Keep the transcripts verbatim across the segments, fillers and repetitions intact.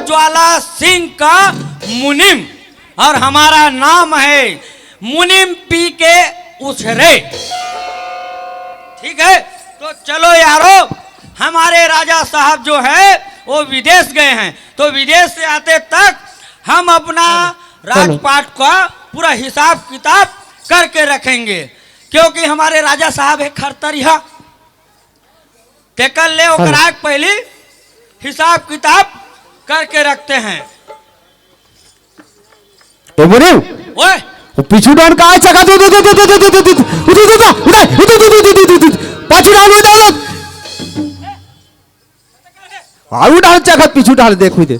ज्वाला सिंह का मुनीम, और हमारा नाम है मुनीम पी के उसरे। ठीक है, तो चलो यारो, हमारे राजा साहब जो है वो विदेश गए हैं, तो विदेश से आते तक हम अपना राजपाट का पूरा हिसाब किताब करके रखेंगे, क्योंकि हमारे राजा साहब है खरतरिया। तेकर ले ओकरा के पहली हिसाब किताब करके रखते हैं। ए मुनीम, ओए, वो पीछू डाल का आय चका, दे, दे, दे, दे, दे, दे, दे, दे, दे, दे, दे, दे, दे, दे, दे, दे, दे, दे, पाछू डाल में दौलत। आऊ डाल चका, पीछू डाल, देख हुई दे।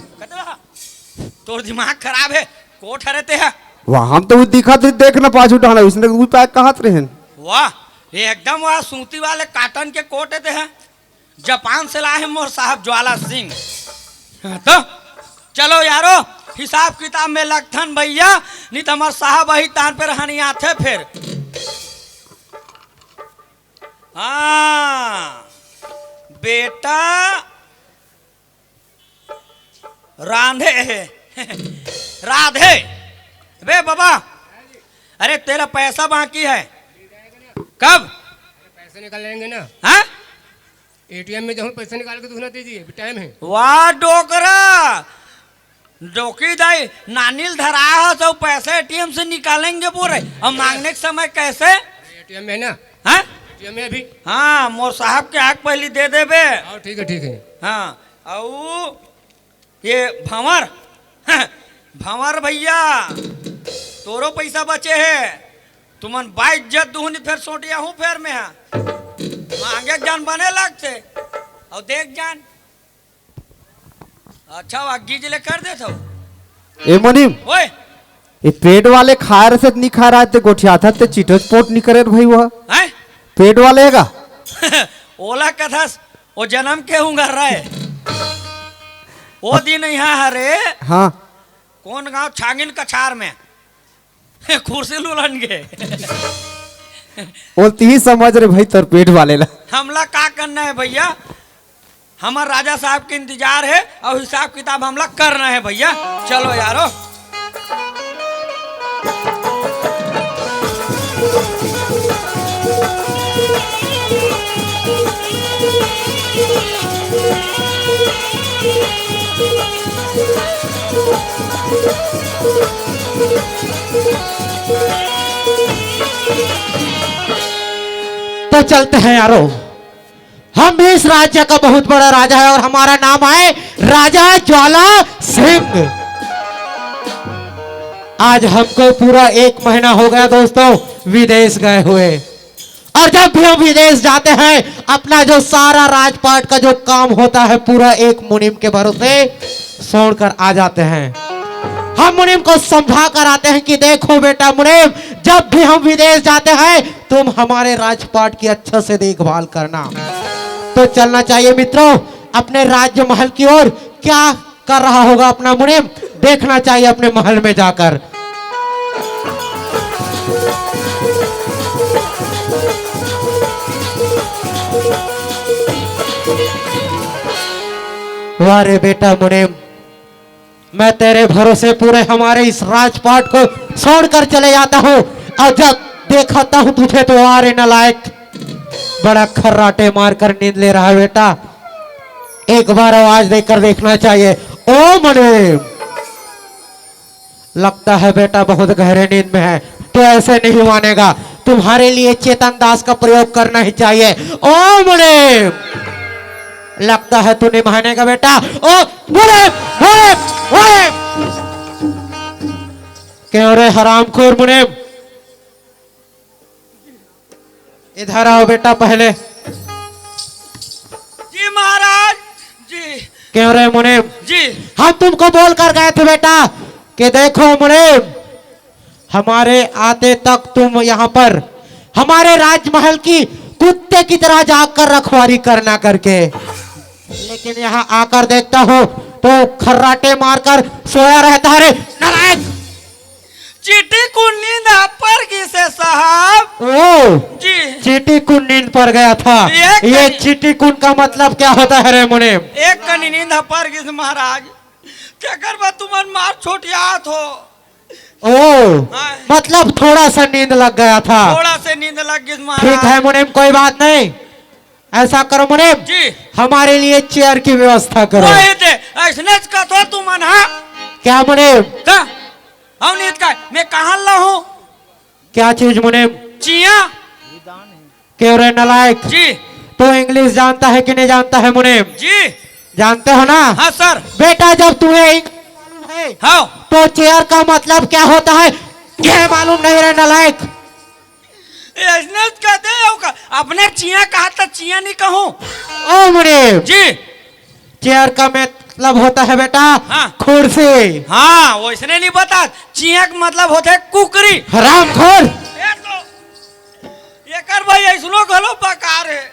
तोर दिमाग खराब है, कोट हरे ते है। वहां तो वो दिखा दे, देख ना पाछू डाल, उसने वो पैक कहात रहे हैं। वाह, ये एकदम वाह सूती वाले काटन के कोट ते है। जापान से लाए हैं मोर साहब ज्वाला सिंह। हाँ, तो चलो यारो, हिसाब किताब में लगथन भैया, नहीं तो हमार साहब वही तान पे रहनी आथे फिर। हाँ, बेटा रांधे है। राधे। बे बाबा, अरे तेरा पैसा बाकी है। कब? पैसे निकाल लेंगे ना। हाँ? एटीएम में जाऊँ, पैसे निकाल के दूँ ना, दीजिए, अभी टाइम है। वाह डोकरा, डोकी दाई, नानिल धरा है तो पैसे एटीएम से निकालेंगे बोल रहे, और मांगने के समय कैसे? एटीएम में है ना। हाँ? एटीएम में अभी। हाँ, मोर साहब के आग पहली दे देबे। हाँ, ठीक है, ठीक है। हाँ, अऊ ये भंवर, भंवर भैया, तोरो पैसा बचे है, तुमन बाइज्जत दुहनी फेर सोटिया हूँ फेर में हा। मांगे के जान बने लगथे, अउ देख जान। अच्छा, वा गीज ले कर देत हो। ए मुनीम, ओए, ये पेट वाले खाए रहे से नहीं खा रहा है, ते गोठियाथा ते चिटोच पोट नहीं करे रे भाई वो। हैं? पेट वाले है का? ओला कथस, ओ जन्म के उंगर रहे। ओ दिन यहाँ हरे। हाँ। कौन गांव? छांगिन कछार में। कुर्सी लुलन गे। बोलती ही समझ रे भाई, तोर पेट वाले ला। हमला का करना है भैया? हमर राजा साहब के इंतजार है और हिसाब किताब हमला करना है भैया। चलो यारो। तो चलते हैं यारो, हम भी इस राज्य का बहुत बड़ा राजा है और हमारा नाम है राजा ज्वाला सिंह। आज हमको पूरा एक महीना हो गया दोस्तों, विदेश गए हुए। और जब भी हम विदेश जाते हैं, अपना जो सारा राजपाट का जो काम होता है, पूरा एक मुनीम के भरोसे छोड़ कर आ जाते हैं। हम मुनीम को समझा कर आते हैं कि देखो बेटा मुनीम, जब भी हम विदेश जाते हैं, तुम हमारे राजपाट की अच्छे से देखभाल करना। तो चलना चाहिए मित्रों, अपने राज्य महल की ओर। क्या कर रहा होगा अपना मुनीम, देखना चाहिए अपने महल में जाकर। वाह रे बेटा मुनीम, मैं तेरे भरोसे पूरे हमारे इस राजपाट को छोड़कर चले जाता हूँ, और जब देखता हूँ तुझे तो, अरे नालायक, बड़ा खर्राटे मारकर नींद ले रहा है बेटा। एक बार आवाज देकर देखना चाहिए। ओ मुनीम, लगता है बेटा बहुत गहरे नींद में है, तो ऐसे नहीं मानेगा। तुम्हारे लिए चेतन दास का प्रयोग करना ही चाहिए। ओ मुनीम, लगता है तू नहीं मानेगा बेटा। ओ मुनीम, मुनीम, मुनीम। क्यों रे हरामखोर मुनीम, इधर आओ बेटा पहले। जी महाराज। जी। क्यों रे मुनीम? जी। हम तुमको बोल कर गए थे बेटा कि देखो मुनीम, हमारे आते तक तुम यहाँ पर हमारे राजमहल की कुत्ते की तरह जाकर रखवारी करना करके, लेकिन यहाँ आकर देखता हूँ तो खर्राटे मारकर सोया रहता है रे नालायक। चींटी कुन नींद ह पर गिस हे साहब। ओ, जी। चींटी कुन नींद पर गया था। ये ये कनी चींटी कुन का मतलब क्या होता है रे मुनीम? एक कनी नींद ह पर गिस महाराज। तेकर बाद तुमन मार छोटियात हो। ओ, हाँ। मतलब थोड़ा सा नींद लग गया था। थोड़ा से नींद लग गई महाराज। ठीक है मुनीम, कोई बात नहीं, ऐसा करो मुनीम, जी। हमारे लिए चेयर की व्यवस्था करो। वही दे, ऐसने च कथो तुमन, हाँ? क्या मुनीम? का? हम नींद का, मैं कहाँ ला हूँ? क्या चीज मुनीम? चिया। क्यों रे नालायक? जी। तू इंग्लिश जानता है कि नहीं जानता है मुनीम? जी। जानते हो ना? हाँ सर। बेटा, जब तुम्हें इंग्लिश मालूम है, हाँ। तो चेयर का मतलब क्या होता है, ये मालूम नहीं रे नालायक? ये इसने कहते हैं, वो का-, अपने चिया कहा तो चिया नहीं कहूँ। ओ मुनीम। जी। चेयर का मतलब होता है बेटा, हाँ। कुर्सी। हाँ, वैसने नहीं बता। चिया का मतलब होता है कुकरी। हरामखोर। ये तो, ये कर भाई, ऐसनो घलो बेकार है।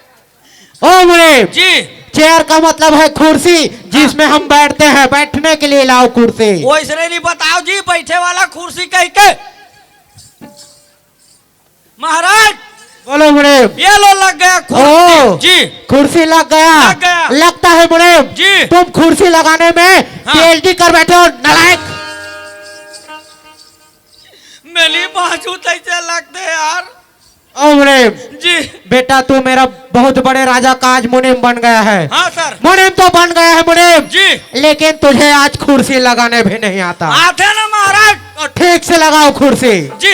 ओ मुनीम। जी। चेयर का मतलब है कुर्सी, जिसमें हाँ। हम बैठते हैं, बैठने के लिए लाओ कुर्सी। वैसने नहीं बताओ जी, बैठे वाला कुर्सी कह के। महाराज। बोलो मुनीम। ये लो लग गया कुर्सी। ओ, जी। कुर्सी लग गया। लग गया। लगता है मुनीम, जी। तुम कुर्सी लगाने में हाँ। पीएचडी कर बैठे हो, नालायक। मेरी बाजू तैसे लगते यार। ओ मुनीम। जी। बेटा, तू मेरा बहुत बड़े राजा का आज मुनीम बन गया है। हाँ सर। मुनीम तो बन गया है मुनीम। जी। लेकिन तुझे आज कुर्सी लगाने भी नहीं आता। आते ना महाराज। तो ठीक से लगाओ कुर्सी। जी।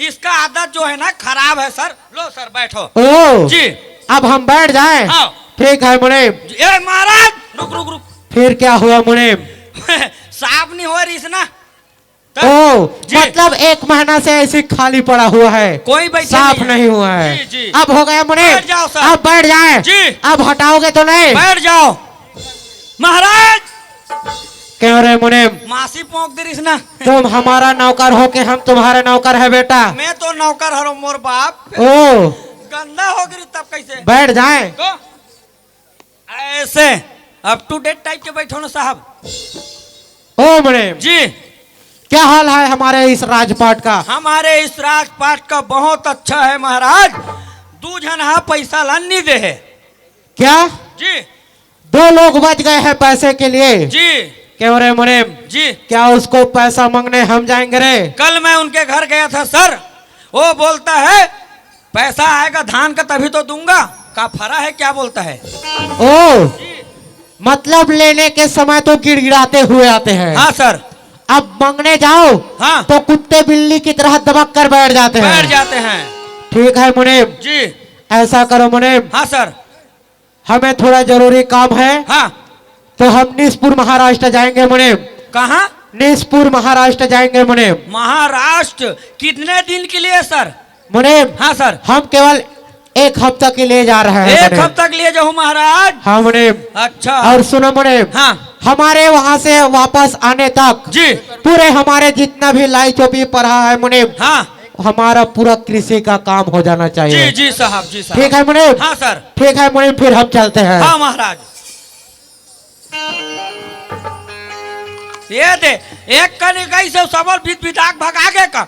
इसका आदत जो है ना, खराब है सर। लो सर, बैठो। ओ, जी। अब हम बैठ जाएं? हाँ। ठीक है मुनीम। ए महाराज, रुक, रुक, रुक। फिर क्या हुआ मुनीम? साफ नहीं हो रही ना। ओ, जी। मतलब एक महीना से ऐसे खाली पड़ा हुआ है, कोई बैठे साफ नहीं है। नहीं हुआ है। जी, जी। अब हो गया मुनीम। बैठ जाओ सर। अब बैठ जाएं। जी। अब हटाओगे तो नहीं? बैठ जाओ। महाराज। क्यों रे मुनीम? मासी पोंक दे रहीस ना। तुम हमारा नौकर हो कि हम तुम्हारे नौकर है बेटा? मैं तो नौकर हरो मोर बाप। ओ। गंदा हो गई तब कैसे? बैठ जाएं। तो ऐसे up to date type के बैठो ना साहब। ओ मुनीम। जी। क्या हाल है हमारे इस राजपाट का? हमारे इस राजपाट का बहुत अच्छा है महाराज। दू झन हा पैसा ला नी दे है। क्या? जी। दो लोग बच गए हैं पैसे के लिए। जी। क्यों रे मुनीम? जी। क्या उसको पैसा मांगने हम जाएंगे रे? कल मैं उनके घर गया था सर, वो बोलता है, "पैसा आएगा धान का तभी तो दूंगा।" का फरा है क्या बोलता है? ओ, मतलब लेने के समय तो गिड़गिड़ाते हुए आते हैं। हाँ सर। अब मांगने जाओ हाँ। तो कुत्ते बिल्ली की तरह दबक कर बैठ जाते हैं। बैठ जाते हैं। ठीक है मुनीम। जी। ऐसा करो मुनीम। हाँ सर। हमें थोड़ा जरूरी काम है। हाँ। तो हम निसपुर महाराष्ट्र जाएंगे मुनीम। कहाँ? निसपुर महाराष्ट्र जाएंगे मुनीम। महाराष्ट्र कितने दिन के लिए सर? मुनीम। हाँ सर। हम केवल एक हफ्ता के लिए जा रहे हैं एक मुनीम। हफ्ता के लिए जाओ महाराज। हाँ मुनीम। अच्छा। और सुनो मुनीम। हाँ। हमारे वहाँ से वापस आने तक जी। पूरे हमारे जितना भी लाई चोपी पड़ा है मुनीम, हाँ। हमारा पूरा कृषि का काम हो जाना चाहिए। जी, जी साहब, जी साहब। ठीक है मुनीम? हाँ सर। ठीक है मुनीम, फिर हम चलते हैं। हाँ महाराज। ये दे, एक कनी गई से सबल बित बिताक भगा के का।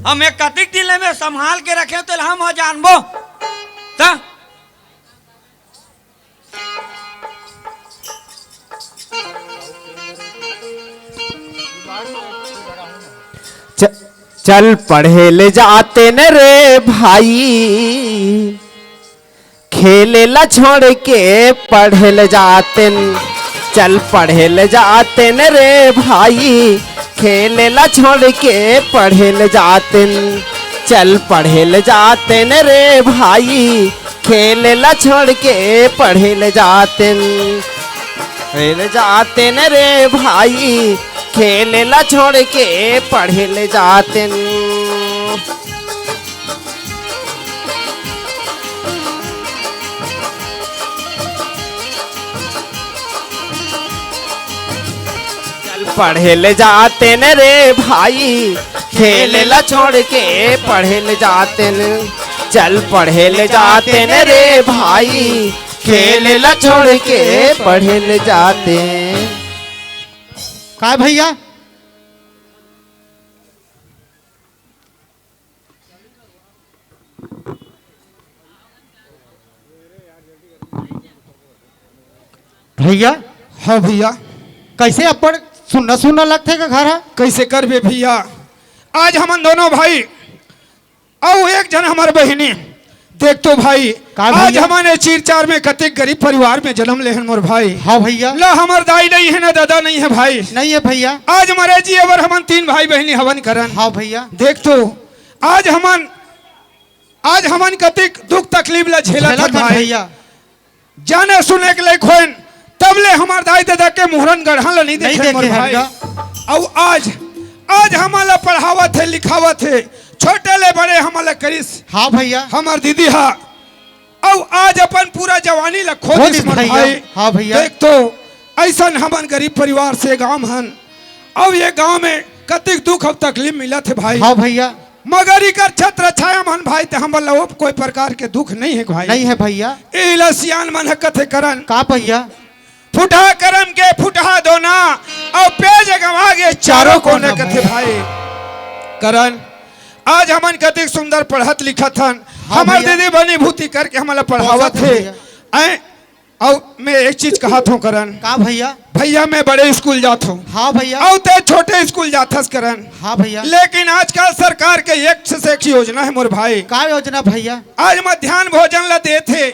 हम एक कतिक दिन ले में संभाल के रखे तो हम ह जानबो। त च-, चल पढ़े ले जाते न रे भाई, खेले ला छोड़ के पढ़े ले जाते न। चल पढ़े ले जाते न रे भाई, खेले ला छोड़ के पढ़े ले जाते न। चल पढ़े ले जाते न रे भाई, खेले ला छोड़ के पढ़े ले जाते न। पढ़े ले जाते न रे भाई, खेले ला छोड़ के पढ़े ले जाते न। चल पढ़े ले जाते न रे भाई, खेले ला छोड़ के पढ़े ले जाते न। चल पढ़े ले जाते न रे भाई, खेले ला छोड़ के पढ़े ले जाते। काय भैया? भैया? हाँ भैया। कइसे अब्बड़ सुन्ना सुन्ना लगथे का घर ह? कइसे करबे भइया, आज हमन दोनों भाई अउ एक झन हमर बहिनी। देख तो भाई, का आज भइया? हमन ए चीर चार में कतेक गरीब परिवार में जनम ले हन मोर भाई। हाँ भइया। ला हमर दाई नइ हे, ना ददा नइ हे भाई। नइ हे भइया। आज मरे जिए बर हमन तीन भाई बहिनी हवन करन। हाँ भइया। देख तो, आज हमन, आज हमन कतेक दुख तकलीफ ला झेलत हन झेलत हन भाई। भइया। जाने सुने के लइक होइन, तब ले हमर दाई ददा के मुहरन गढ़ा ला नइ नइ देखे देखे मोर हन भाई। गा। अउ आज, आज हमन ला पढ़ावत हे, लिखावत हे, छोटे ले बड़े हमन ला करिस। हाँ भइया। हमर दीदी हा, अउ आज अपन पूरा जवानी ला खो खो दिस दिस मोर भइया। भाई। हाँ भइया। देख तो, अइसन हमन गरीब परिवार से गांव हन, अउ ये गांव में कतिक दुख अउ तकलीफ मिलत हे भाई। हाँ भइया। मगर इकर छत्र छाया मन भाई, ते हमन ला ओ कोई प्रकार के दुख नइ हे भाई। नइ हे भइया। एला सियान मन ह कथे करन। का भइया? फुटहा करम के फुटहा दोना, अउ पेज गंवा गे चारों कोना कथे भाई। करन, आज हमन कतिक सुंदर पढ़त लिखत हन। हाँ हमर भइया। दीदी बनी भूती करके हमन ला पढ़ावत पोसत हे। भइया। ऐं अउ मैं एक चीज कहत हूँ करन। का भइया? भइया, मैं बड़े स्कूल जात हूँ। हाँ भइया। अउ ते छोटे स्कूल जाथस करन। हाँ भइया। लेकिन आजकल सरकार के एक से एक योजना हे मोर भाई। का योजना भइया? आज मध्यान्ह भोजन ला देत हे,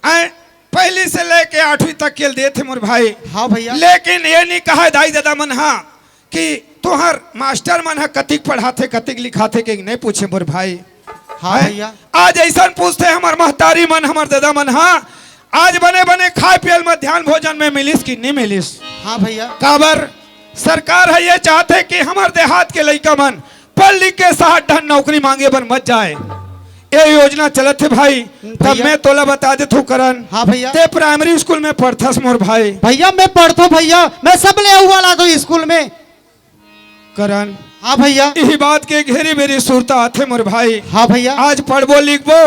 ऐं, पहली से लेके आठवीं तक के देत हे मोर भाई। हाँ भइया। लेकिन ये नइ कहे दाई ददा मन हा कि तोहर मास्टर मन ह कतिक पढ़ाथे, कतिक लिखाथे के नइ पूछे मोर भाई। हाँ हैं? भइया। आज अइसन पूछथे हमर महतारी मन, हमर ददा मन ह, आज बने बने खाए पिए ल मध्यान्ह भोजन में मिलिस कि नइ मिलिस? हाँ भइया। काबर सरकार ह ये चाहथे कि हमर देहात के लइका मन पढ़ लिख के साठ ठन नौकरी मांगे बर मत जाए। ये योजना चलत हे भाई। तब भइया। मैं तोला बता देथों करन। हाँ भइया। ते प्राइमरी स्कूल में पढ़थस मोर भाई। भइया, मैं पढ़थों भइया, मैं सबले अव्वल आथों स्कूल में। करन। हाँ भइया। इही बात के घेरी बेरी सुरता आथे मोर भाई। हाँ भइया। आज पढ़बो लिखबो,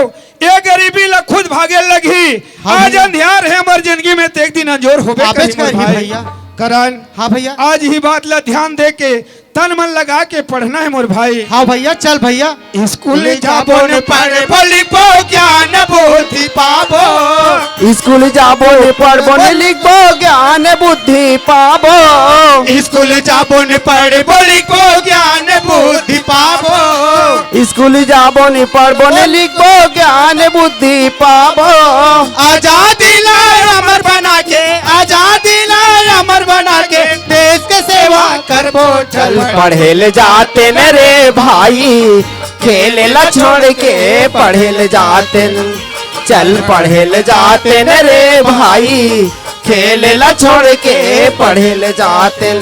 ये गरीबी ला खुद भागे लगही। हाँ आज भइया। अंधियार हे हमर जिंदगी में, ते एक दिन अंजोर होबे आबेच करही मोर करही भाई। भइया। करन। हाँ भइया। आज इही बात ला ध्यान दे के तन मन लगा के पढ़ना हे मोर भाई। हाँ भइया, चल भइया। स्कूल जाबो न पढ़बो लिखबो ज्ञान बुद्धि पाबो। स्कूल जाबो न पढ़बो न लिखबो ज्ञान बुद्धि पाबो। स्कूल जाबो न पढ़बो लिखबो ज्ञान बुद्धि पाबो। स्कूल जाबो न पढ़बो न लिखबो ज्ञान बुद्धि पाबो। आजादी ला अमर बना के, आजादी ला अमर बना के देश के सेवा करबो। चल पढ़े ले जातेन रे भाई, खेले ला छोड़ के पढ़े ले जातेन। चल पढ़े ले जातेन रे भाई, खेले ला छोड़ के पढ़े ले जातेन।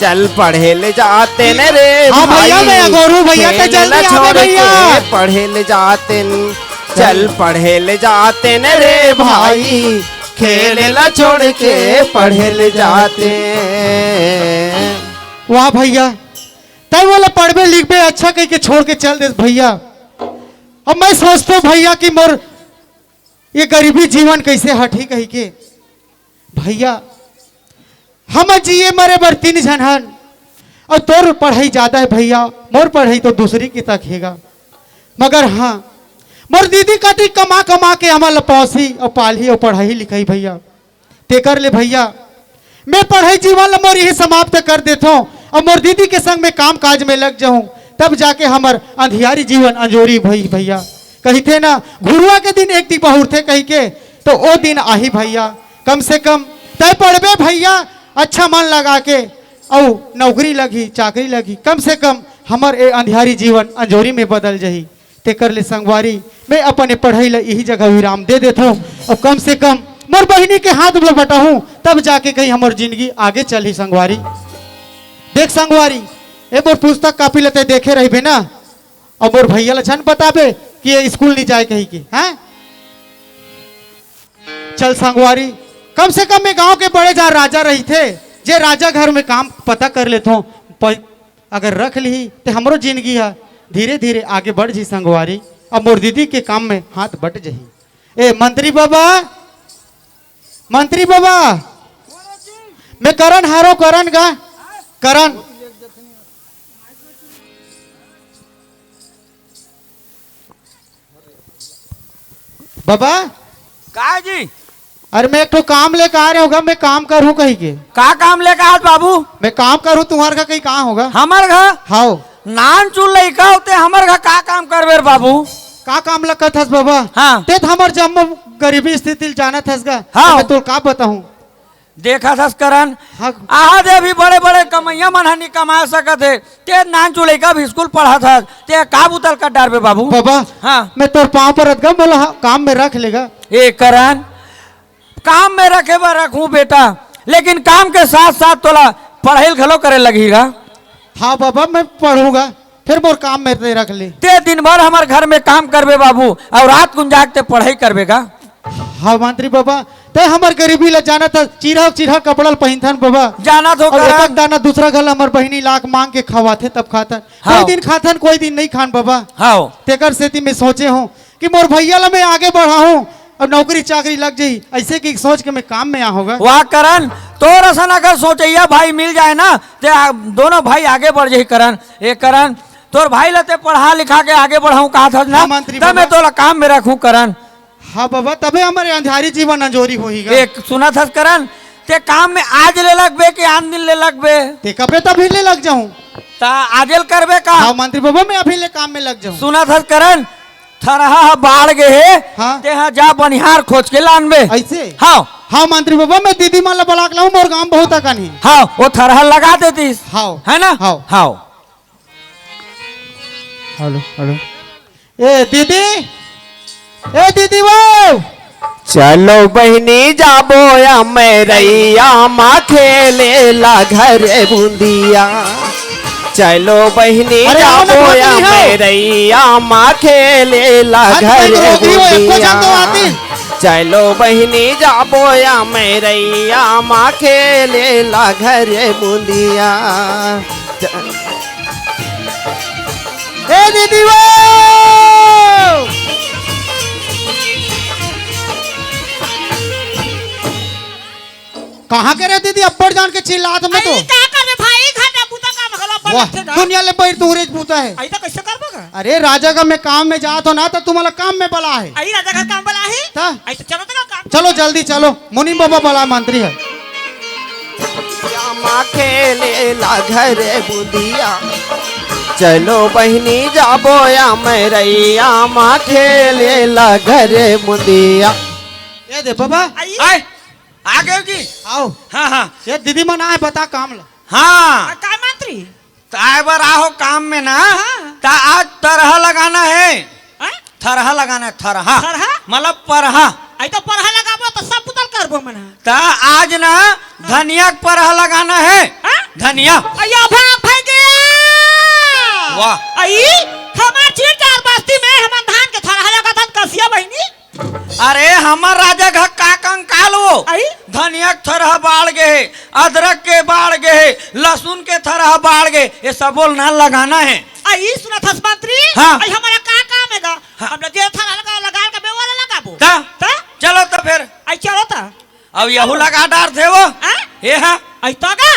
चल पढ़े ले जातेन रे हाँ भइया, भाई, मैं अगोरू भइया, ते खेले जल्दी ला आवे छोड़ भइया। के पढ़े ले जातेन। चल पढ़े ले जातेन रे भाई, खेले ला छोड़ के पढ़े ले जातेन। वाह भइया, तैं मोला पढ़बे लिखबे अच्छा कहिके छोड़ के चल देस भइया। अब मैं सोचथों भइया कि मोर ये गरीबी जीवन कइसे हटही कहिके। भइया, हम जिए मरे बर तीन झन हन, अउ तोर पढ़ई जादा हे भइया, मोर पढ़ई तो दूसरी के तक हे गा। मगर हाँ, मोर दीदी कति कमा कमा के हमन ल पोसही अउ पालही अउ पढ़ाही लिखाही भइया। तेकर ले भइया, मैं पढ़ई जीवन ल मोर इही समाप्त कर देथों अउ मोर दीदी के संग में काम काज में लग जाहूं, तब जाके हमर अंधियारी जीवन अंजोरी होही भइया। कहिथे ना, घुरुवा के दिन एक दिन बहुरथे कहिके, तो ओ दिन आही भइया। कम से कम तैं पढ़बे भइया, अच्छा मन लगा के, अउ नौकरी लगही, चाकरी लगही, कम से कम हमर ए अंधियारी जीवन अंजोरी में बदल जही। तेकर ले संगवारी, मैं अपन ए पढ़ई ल इही जगह विराम दे देथों। अब कम से कम मोर बहिनी के हाथ में बटाहूं, तब जाके कहीं हमर जिंदगी आगे चलही संगवारी। देख संगवारी, ए मोर पुस्तक कॉपी ल तैं देखे रहिबे ना, अउ मोर भइया ल झन बताबे कि ये स्कूल नइ जाय कहिके, हैं? चल संगवारी, कम से कम ए गांव के बड़े जा राजा रहिथे, जे राजा घर में काम पता कर लेथों, प-, अगर रख लिही, ते हमरो जिंदगी ह धीरे-धीरे आगे बढ़ जही संगवारी। अब मोर दीदी के काम में हाथ बट जही। ए मंत्री बबा, मंत्री बबा, मैं करन हारो, करन गा, करन। बबा। का जी? अरे, मैं एक ठो काम लेके आ रहे होगा, मैं काम करूँ कहीं के। का काम लेके आत बाबू? मैं काम करूँ तुम्हारे घर, कहीं काम होगा? हमर घर? हाव। नानचुन लइका होते हमर घर का काम करबे रे बाबू? का काम लगत हस बाबा? हाँ। ते तो हमर जम्मो गरीबी स्थिति ल जानत हस गा। हाँ। मैं तोल का बताऊं? देखत हस करन, हाँ। आज अभी बड़े-बड़े कमइया मन ह नी कमा सकत हे, ते नानचुन लइका भी स्कूल पढ़त हस, ते का बुता ल कर डारबे बाबू? बाबा, हाँ। मैं तोर पाँव परत गा, मोला हा-, काम में रख लेगा। ए करन, काम में रखे बर रखूं बेटा, लेकिन काम के साथ-साथ तोला पढ़ाई घलो करे लगही गा। हाँ बाबा, मैं पढ़ूंगा, फिर मोर काम में ते रख ले। ते दिन भर हमर घर में काम करबे बाबू, अउ रात कुन जाग ते पढ़ाई करबे गा। हाँ मंत्री बाबा, ते हमर गरीबी ला जानत हस, चिरहा चिरहा कपड़ा ल पहिनथन बाबा। जानत हो अउ करन। एक एक दाना दूसरा घर ल हमर बहिनी लाके मांग के खवाथे तब खाथन। हाँ। कोई दिन खाथन, कोई दिन नहीं खान बाबा। हाँ। तेकर सेती मैं सोचे हूँ कि मोर भैया ला मैं आगे बढ़ाहूँ अउ नौकरी चाकरी लग जाही, अइसे कि सोच के मैं काम में आ होगा। वाह करन, तोर असन अगर सोचइया भाई मिल जाए ना, ते आ, दोनों भाई आगे बढ़ जाही करन। ए करन, तोर भाई ला ते पढ़ा लिखा के आगे बढ़ाहूँ कहत हस ना, हाँ, मंत्री तब मैं बाबा। तोला काम में रखूँ करन। हाँ बाबा, तभे हमर अंधारी जीवन अंजोरी होही गा। ए सुनत हस करन, ते काम में आज ले लगबे कि आन दिन ले लगबे? ते कबे तभी ले लग जाऊं। त आजे ल करबे का? हाँ मंत्री बाबा, मैं अभी ले काम में लग जाऊं। सुनत हस करन, थरहा ह बाढ़ गे हे, हाँ। ते ह जा बनिहार खोज के लानबे। अइसे? हाँ। हाँ मंत्री बाबा, मैं दीदी मन ला बला के लाऊं, मोर गांव बहुत अकन हे। हाँ, वो थरहा लगा देतिस। हाँ। है ना? हाँ। हाँ। Hello, hello. ए दीदी, ए दीदी वो। चलो बहिनी जाबो या मैरैया मा खेले ला घर बुंदिया। चलो बहिनी अरे, आओ ना, जाबो या बहिनी, आओ। मैरैया मा खेले ला हाथ घर में रोकड़ी हो, एको बुंदिया। जन तो आती। चलो बहिनी जाबो या मैरैया मा खेले ला घर बुंदिया। च- ए दीदी वो! कहाँ के रे दीदी, अब्बड़ जान के चिल्लात में तो। अरे का करबे भाई, घर का बूता काम घलो अब्बड़ वाह, लगथे ना। दुनिया ले बहिर तुहरे बूता हे। अई त कइसे करबो का? अरे राजा का मैं काम में जात हो ना, त तुम्हारा काम में बला हे। अई राजा का काम बला हे? त? अई त चलो त का काम? चलो जल्दी चलो, मुनीम बाबा बला मंत्री हे। या माँ खेले ला घरे बुंदिया, चलो बहिनी जाबो या मैरैया माँ खेले ला घरे बुंदिया। ये दे बाबा। आई। आए, आ गए की? आओ। हाँ, हाँ। ये दीदी मन आए, बता काम ला। हाँ। आ, का मंत्री? त आए बर आहो काम में ना, हाँ। त आज तरहा लगाना है। हाँ? थरहा लगाना है, थरहा। थरहा? मतलब परहा। आई तो परहा लगाबो तो सब बुता ल करबो मन। त आज ना धनिया के परहा लगाना है। हाँ? धनिया। अयो भाग भाई गे। वाह। आई हमार चीर चार बस्ती में हमन धान के थरहा लगाथन कसिया बहिनी। अरे हमर राजा घर का कंकाल वो? आई? धनिया के थरहा बाढ़ गे हे, अदरक के बाढ़ गे हे, लहसुन के थरहा बाढ़ गे, ये सबो ल ना लगाना है। आई सुनत हस मंत्री? हाँ। आई हमारा का काम हे गा? हाँ। अब जे थरहा लगा, लगा के बेवाला लगाबो। त? त? चलो त फिर। आई चलो त। अब यहू लगा डारथे वो। हाँ? ये हाँ? आई तो गा?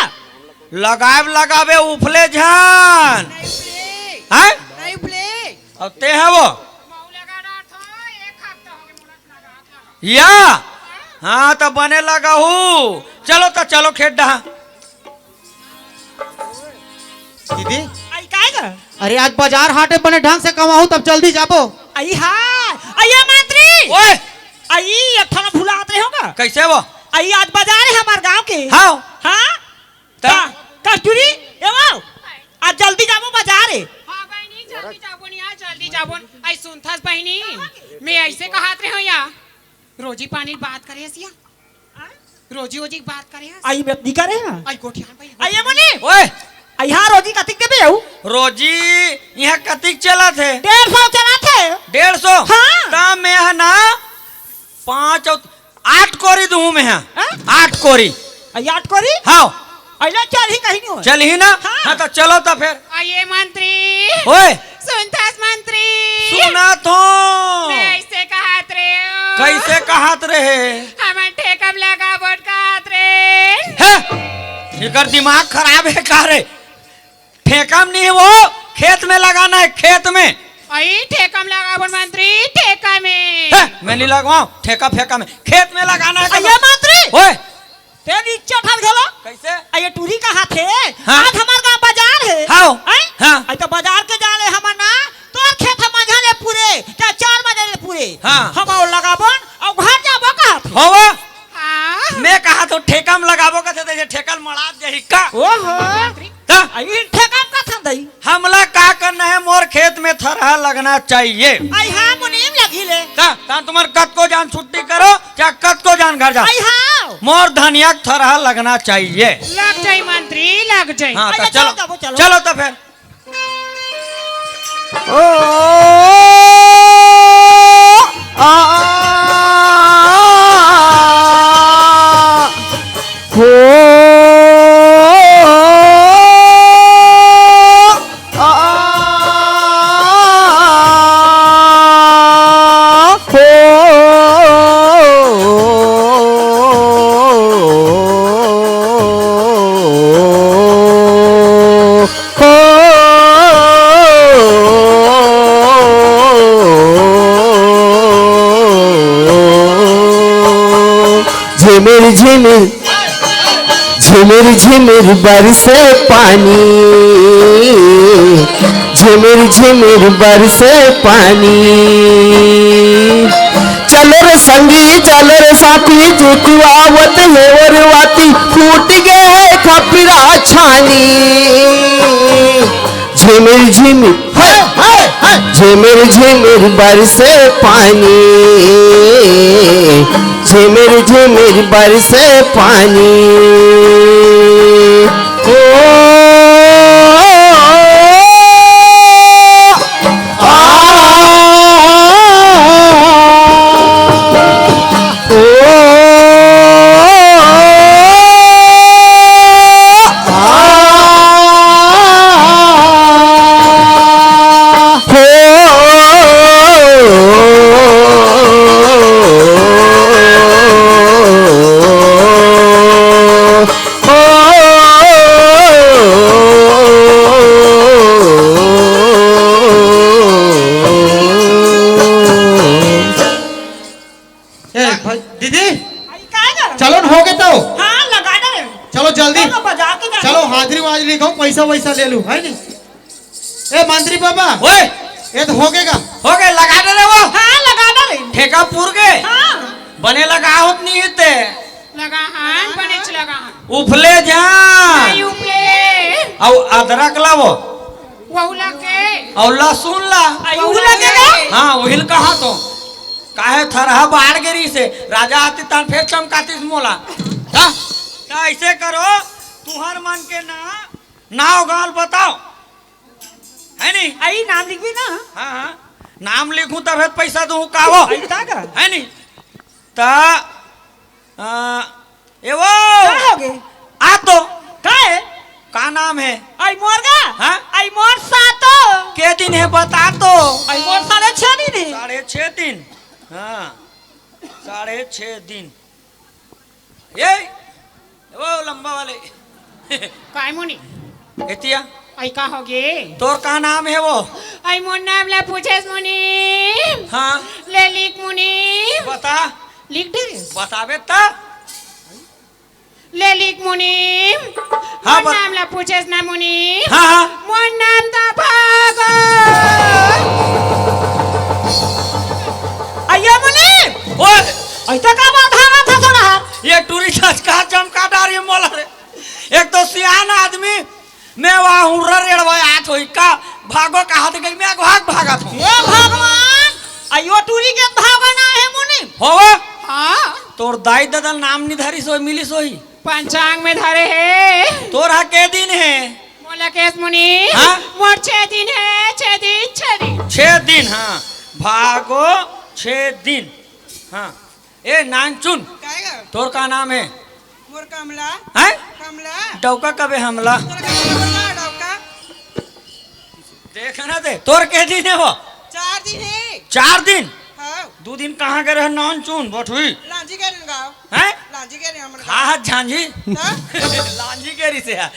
लगाए लगाबे उफले झन। नहीं उफले। हाँ? नहीं उफले। अब ते हे वो। मऊ लगा डारथो, एक हफ्ता हो गया। या? हाँ, त बने लगाहू। चलो त चलो खेत डहा। दीदी। आई काय गा? अरे आज बाजार हाटे बने ढंग से कमाहू तब जल्दी जाबो। आई हाँ, आई ये मंत्री। ओए! आई एक ठन भुलात रहे होगा। कैसे वो? आई आज बाजार हे हमार गांव के। हाँ। हाँ? त? का, कस्तूरी, ए वो, आज जल्दी जाबो बाजार हे। हाँ बहिनी, जल्दी जाबो नी, आज जल्दी जाबो। आई सुनथस बहिनी, मैं अइसे कहत रहे हो या, रोजी पानी बात करे हस या। हाँ? रोजी ओजी बात करे हस। आई बात नी करे हे। आई गोठियान भाई। आई ये बोली। ओए। आई हाँ रोजी कतिक देबे आऊ? रोजी यहाँ कतिक चलत हे? डेढ़ सौ चलत हे। डेढ़ सौ? हाँ। त मैं ह ना पाँच अउ आठ कोरी दूहूं मैं ह। हाँ? आठ कोरी। आई आठ कोरी? हाँ। अइला चलही कहीं नहीं हो। चलही ना? हाँ। हाँ, त चलो त फिर। आइए मंत्री। ओए। सुनथस मंत्री। सुनत हो। मैं अइसे कहत रहे हो। कैसे कहत रहे? हमन ठेका म लगाबो कहत रहे। हे? एकर दिमाग खराब हे का रे? ठेका म नहीं, वो खेत में लगाना है, खेत में। अई ठेका में लगाबोन मंत्री, ठेका में। हे, मैं नहीं लगवाऊं ठेका फेका में, खेत में लगाना है। अइया मंत्री, ओए, तें इज्जत हर घलो। कैसे? अइया टूरी कहाथे? हाँ। आज हमर गांव बाजार हे। हाँ। हैं? हाँ। अई तो बाजार के जाले हमन ना, तोर खेत हम मझा ले पूरे, चाहे चार मझा ले पूरे। हाँ। हम अउ लगाबोन, अउ घर जाबो कहाथे। होवा। हाँ। मैं कहाथों ठेका में लगाबो कहाथे, त ये ठेका में मड़ात जाही का? ओहो। का? अई ठेका में कथन दई। हमला का करना है, मोर खेत में थरहा लगना चाहिए। अई हाँ, मुनीम लगी ले। का? ता तुम्हार कतको जान छुट्टी करो, चाहे कतको जान घर जाओ। अई हाँ। मोर धनिया के थरहा लगना चाहिए। लग जाई मंत्री, लग जाई। हाँ, अई तो जाओ, चलो, जाओ, चलो। चलो तो फिर। ओ, आ, आ, हो, आ, हो। हो। झिमिर झिमिर, झिमिर झिमिर बरसे पानी, झिमिर झिमिर बरसे पानी। चलो रे संगी, चलो रे साथी, देखो आवत हे ओर वाती, फूट गे हे खपरा छानी। झिमिर झिमिर, हे, हे, हे, झिमिर झिमिर बरसे पानी, झिमिर झिमिर बरसे पानी। ओ, आ, ओ, आ, हो। ए, भाई, दीदी, अई, काय गा? चलो न, हो गे तो। हाँ, लगा डारे। चलो जल्दी। चलो, बाजार के जाना। चलो, हाजिरी वाजिरी लिखाओ, पैसा वैसा ले लूं, है नी? ए, मंत्री बाबा। ओए। ए तो हो गे गा। हो गे, लगा डारे वो। हाँ, लगा डारे। ठेका पूर गे। हाँ। बने लगा होत नहीं ते। लगा हन, बनेच लगा हन। उफले जा। नहीं उफले। अउ अदरक ला वो। वहू लगे। अउ लहसुन ला। अई वहू लगे गा? हाँ, वही ल कहाथों। काहे थरहा बाढ़ गे रिहिसे, राजा आतिस तहां फेर चमकातिस मोला। का? त अइसे करो, तुंहर मन के ना, नाव गांव ल बताओ, है नी? अई नाम लिखबे ना? हाँ, हाँ, नाम लिखूं तभे त पैसा दूं, का वो? अई ता का? है नी? त आ, ए वो। का हो गे? आ तो। का हे? का नाम हे? अई मोर गा? हाँ? अई मोर सातो। के दिन हे बता तो। अई मोर साढ़े छह दिन हे। साढ़े छह दिन। हाँ। साढ़े छह दिन। ए, ए वो लंबा वाले। काय मुनीम? एतिया। अई का हो गे? तोर का नाम हे वो? अई मोर नाम ला पूछेस मुनीम। हाँ। ले लिख मुनीम। बता। लिख डरेस। बताबे त। ले लिख मुनीम। हाँ, मोर बत- नाम ला पूछेस ना मुनीम। हाँ, हाँ। मोर नाम त भागो। अइया मुनीम। ओए। अइसे का बात भागत हस तोर हाथ? ये टूरी सच का चमका डारी मोला रे। एक तो सियान आदमी, मैं वहाँ हुर्रा रेड़वा आत होई का, भागो कहाथे कही, मैं भाग भागत हूँ। हे भगवान, अइयो टूरी के भागो ना हे मुनीम। होवा? हाँ। तोर दाई ददा नाम नि धरिस होई, मिलिस होई। पंचांग में धरे हे। तोर हा के दिन हे? मोला केस मुनीम। हाँ? मोर छह दिन हे, छह दिन, छह दिन। छह दिन, हाँ। भागो, छह दिन। हाँ। ए नानचुन, काय गा? तोर का नाम हे? मोर कमला। हैं? कमला। डौका कबे हमला? तोर का डौका, डौका। देख ना दे, तोर के दिन हे वो? चार दिन हे। चार दिन? हाँ। दू दिन कहाँ गे रहे नानचुन, बठुई? लांजी गे रहे गाँव। हैं? लांजी गे रहे हमर गाँव। कहाँ झांझी? हाँ? लांजी गे रही से है।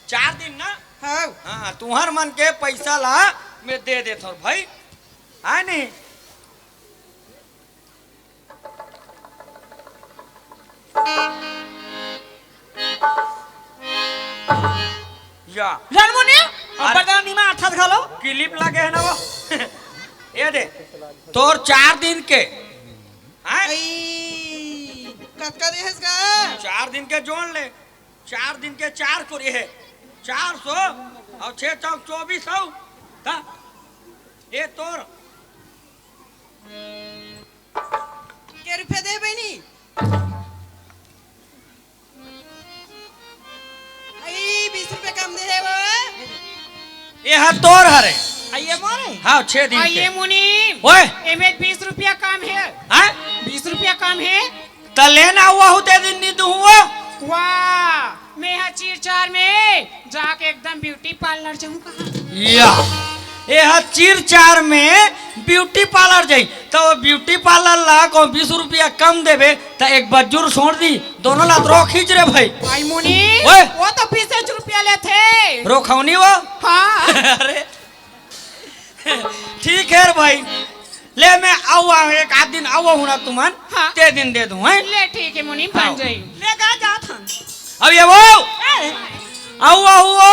चार दिन ना? हाँ। हाँ, तुंहर मन के पैसा ला मैं दे देथंव भाई, आय नहीं? या। जानबो ने? अरे। अब्बड़ जादा निमा अठत घलो। क्लिप लगे हे ना वो। ये दे, तोर चार दिन के। हैं? अई, कतका देहेस गा? चार दिन के जोड़ ले। चार दिन के चार सौ रहे, चार सौ अउ छह चौक चौबीस सौ। का? ये तोर। के रुपया दे बहिनी? अई, बीस रुपया कम दे हे वो। ये हा तोर हरे। अई, ये मोरे? हाँ, छह दिन अई, के। ये मुनीम। ओए। एमे बीस रुपया कम हे। हाँ? बीस रुपया कम हे। त लेना हुआ होते दिन नी दूँ हुआ। वाह, मैं हा चीर चार में जाके एकदम ब्यूटी पार्लर जाऊँ कहा। या, ये हा चीर चार में ब्यूटी पार्लर जाई, त वो ब्यूटी पार्लर ला को बीस रुपया कम देबे, त एक बज्जुर छोड़ दी, दोनों ला रोक खींच रे भाई। भाई मुनीम, ओए। वो तो बीस रुपया लेथे। रोखौनी वो? हाँ। अरे, ठीक हे रे भाई, ले मैं आवा, एक आध दिन आवा हूँ ना तुमन, हाँ। ते दिन दे दूँ, हैं? ले ठीक हे मुनीम, हाँ। बन जाई। ले गा जात हन। अब ये वो, ए। आवा हुआ।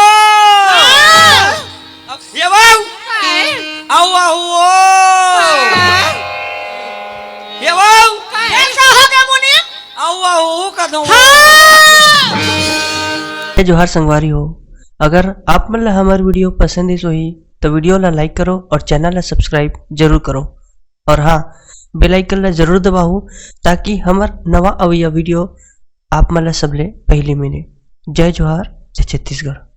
हाँ। अब ये वो, काय? आवा हुआ। हाँ। ये वो, काय? ये का हो गया मुनीम? आवा हुआ का दो। हाँ। जय जोहार संगवारी हो, अगर आप मन ला हमर वीडियो पसंद आइस होही, तो वीडियो ला like करो और चैनल ला subscribe जरूर करो। और हाँ, bell icon ला जरूर दबाहू, ताकि हमर नवा अवइया वीडियो आप मन ला सबले पहिली मिले। जय जोहार, जय छत्तीसगढ़।